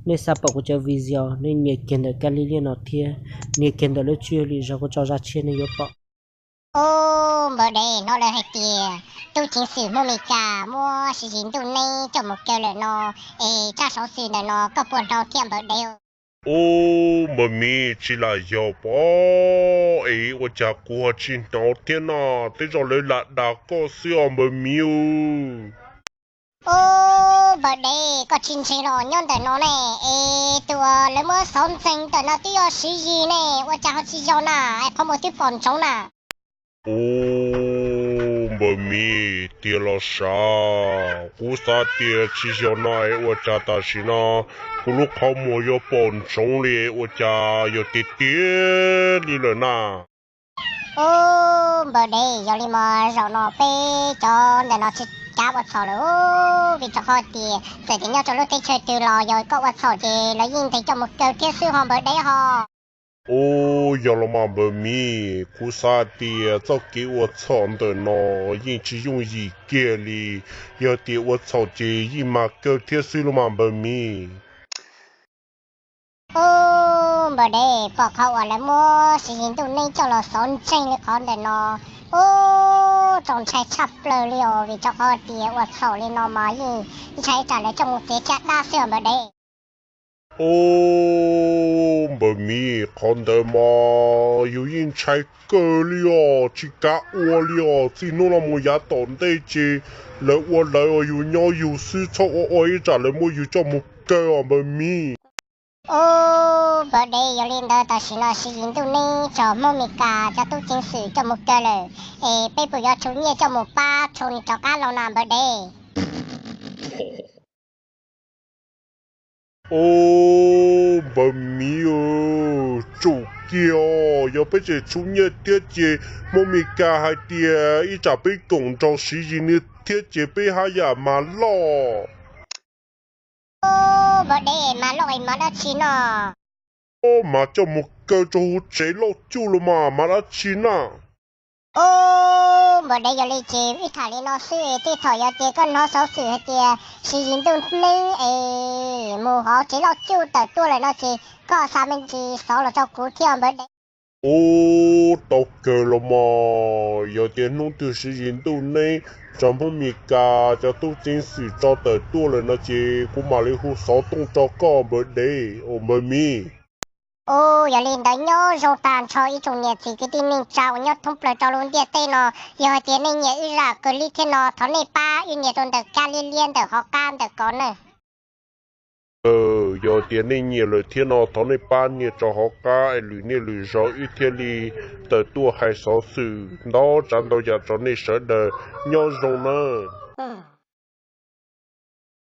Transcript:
Nej xav pom kuv cov video, nej nias kiag ntawm Kab Lis Liab no thiab, nias kiag ntawm lub tswb yog lwm zaus kuv tso zaj tshiab nej yuav pom. Ub, npawg dev, hnov lawv hais tias tub ceev xwm Hmoob Mes Kas muab Siv Yis Ntuj Neeb coj mus kaw lawm no, es tsab xov xwm ntawm no koj puas hnov thiab npawg dev? Ub, npawg Miv, tsis lam yog pom es ua cas kuv ho tsis hnov thiab no, tej zaum lawv lam dag koj xwb os npawg Miv. Ub, npawg dev, koj tsis ntseeg los nyob ntawm no ne, es tus uas lawv muab xov ntxeev ntawm no twb yog Siv Yis ne, ua cas ho tsis yog na, es qhov muag twb pom ntsoov na. Ub, npawg Miv, tiag los sav, kuv xav tias tsis yog no es ua cas tam sim no kuv lub qhov muag yuav pom ntsoov li, ua cas yog tiag tiag li lawm na. Ub, npawg dev, yog li mas zaum no peb cov ntawm no tsis kav ua txhaum lawm, vim rau qhov tias txawm tias nyob rau lub teb chaws twg los yog koj ua txhaum ces lawv yeej ntes coj mus kaw thiab xwb ho npawg dev ho. Ub, yog los mas npawg Miv, kuv xav tias txoj kev ua txhaum ntawm no yeej tsis yooj yim kiag li, yog tias ua txhaum ces yeej mag kaw thiab xwb los mas npawg Miv. Ub, npawg dev, pom qhov uas lawv muab Siv Yis Ntuj Neeb coj los xov ntseeg li qhov ntawm no, ub, txaus ntshai tshaj plaws li os, vim rau qhov tias ua txhaum li no mas yeej ntshai tsam lawv coj mus txiav caj dab xwb os npawg dev. Ub, npawg Miv, qhov ntawd mas yus yeej ntshai kawg li os, tsis kav ua li os, txij hnub no mus yav tom ntej ces lawv ua lawv os, yus nyob yus xwb, txhob ua ua ib tsam lawv muab yus coj mus kaw os npawg Miv. Ub, npawg dev, yog li ntawd tam sim no Siv Yis Ntuj Neeb raug Hmoob Mes Kas cov tub ceev xwm coj mus kaw lawm, es peb puas yuav tshuv nyiaj coj mus pab rau nws rov qab los na npawg dev? Ub, npawg Miv, tsum kiag os, yog peb tseem tshuv nyiaj thiab ces Hmoob Mes Kas hais tias ib tsam peb koom nrog Siv Yis nws thiab ces peb haj yam mag loj. Ub, npawg dev, mag loj es mag dab tsi no? Ub, mag coj mus kaw rau hauv tsev loj cuj los mas mag dab tsi na? Ub, npawg dev, yog li ces wb tham li no xwb, tej thaum yog tias koj hnov xov xwm hais tias Siv Yis Ntuj Neeb es mus hauv tsev loj cuj tawm tuaj lawm no ces koj xa me ntsis xov los rau kuv thiab npawg dev. Ub, tau kawg los mas, yog tias hnub twg Siv Yis Ntuj Neeb raug Hmoob Mes Kas cov tub ceev xwm tso tawm tuaj lawm no ces kuv mam li hu xov tooj rau koj npawg dev, ub npawg Miv. Ub, yog li ntawd nyob zoo tag nrho ib tsoom niam txiv kwv tij neej tsa uas nyob thoob plaws rau lub ntiaj teb no, yog hais tias nej nyiam wb zaj clip thiab no thov nej pab wb nias rau ntawm Kab Lis Liab ntawm hauv qab ntawm ko nawb. Yog tias nej nyiam lawm thiab no thov nej pab nias rau hauv qab es lwm niaj lwm zaus wb thiaj li tawm tuaj hais xov xwm ntau tsav ntau yam rau nej sawv daws, nyob zoo nawb.